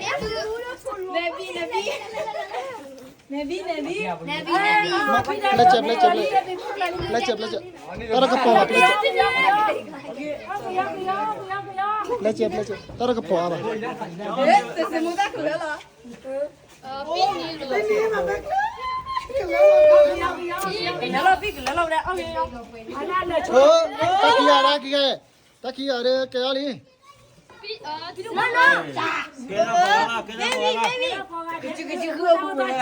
baby, baby, baby, baby, baby, baby, baby, baby, ပျဲစဲး ပျဲစဲး ပျဲစဲး တၢ်တကပီၤဘၣ် ပျဲစဲး ပျဲစဲး ပျဲစဲး တၢ်တကပီၤအါဘၣ် တၢ်ခံဂၤ တၢ်ခံဂၤ တၢ်ခံဂၤဒီး ကဲအီၤ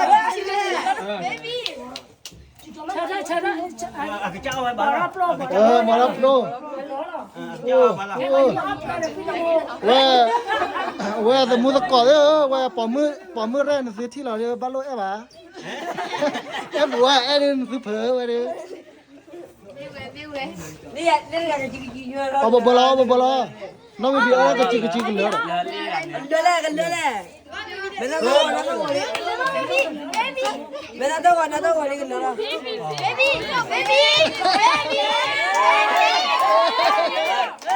လံ မၤရၢ်ဖျိ ဝဲ ဝဲသမူသကိးသ့ၣ်ဧၢ ဝဲ ပိာ်မုၣ်ရဲၣ် နသုထံၣ်လီၤဒီး ဘၣ်လိၣ်အဲၣ်ဘၣ် အဲၣ်ပူၤဝဲ အဲၣ်ဒ်နသုဖၢဝဲဒီး ပဘၢလီၤ ပဘၢလီၤ နီၢ်မ့ၢ်ဒ်အီၤ ကစံကစံကလၢာ်ဒီး ကလၢာ်လဲၣ် ကလၢာ်လဲၣ် မ့ၢ်နတဂီၤ နတဂီၤလံ ကလၢာ်လီၤ လၢလံဧါ လၢလံ ကဲလီ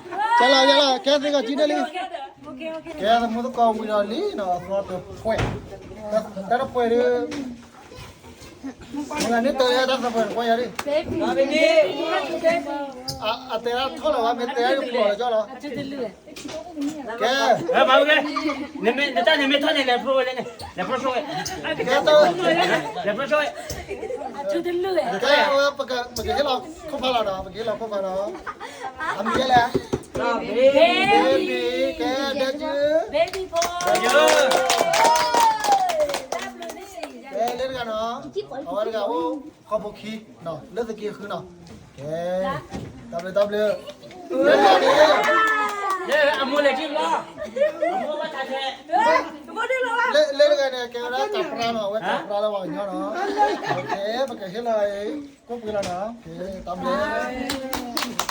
ၤ ကဲလီၤ ကဲသ့ၣ်ကီးကံန့ၣ်လံ ကဲသမူသကိးဝံၤဒီးလံနီၤ အသီတဖှဲး တၢ်တဖှဲးဒီး မ့ၢ်ဂၤန့ၣ်တဲတၢ်သပှၢ်တပှၢ်ယၤဒ် အတဲဒၣ်ထီၣ်လီၤဘၣ် မ့ၢ်တဲဒၣ်ဖျိလီၤကၠီလီၤ ကဲ နတၢ်န့ၣ်မ့ၢ်ထီၣ်န့ၣ် လဲၤဖျိဝဲလဲၣ်န့ၣ် လဲၤဖျိဆိဝဲ ကဲတၢ် လဲၤဖျိဆိဝဲ ကဲ ပကဟ့ၣ်လီၤခိၣ်ဖးလီၤဒီး ပကဟ့ၣ်လီၤခိၣ်ဖးလီၤ အမံၤလဲၣ် baby ကဲ ဒဲကၠူ baby boy ကဲ လၢတဂၤနီၤ အဝဲတဂၤအိၣ် ခီဖိခံနီၤ လၢသုးက့ဃုနီၤ ကဲ တၢ်ဘျုးတၢ်ဘျုး လၢတဂၤန့ၣ် အမိၢ်လဲၤထံၣ်ဘျီ အမိၢ်ဘၣ်တၢ်ထဲ လၢတဂၤန့ၣ် ကဲဝဲဒၣ်တၢ်ပြါနီၤ အဝဲတၢ်ပြါလၢပှၤကညီနီၤ ကဲ ပကဟ့ၣ်လီၤ ကိးပှ့ၤလီၤနီၤ ကဲ တၢ်ဘျုး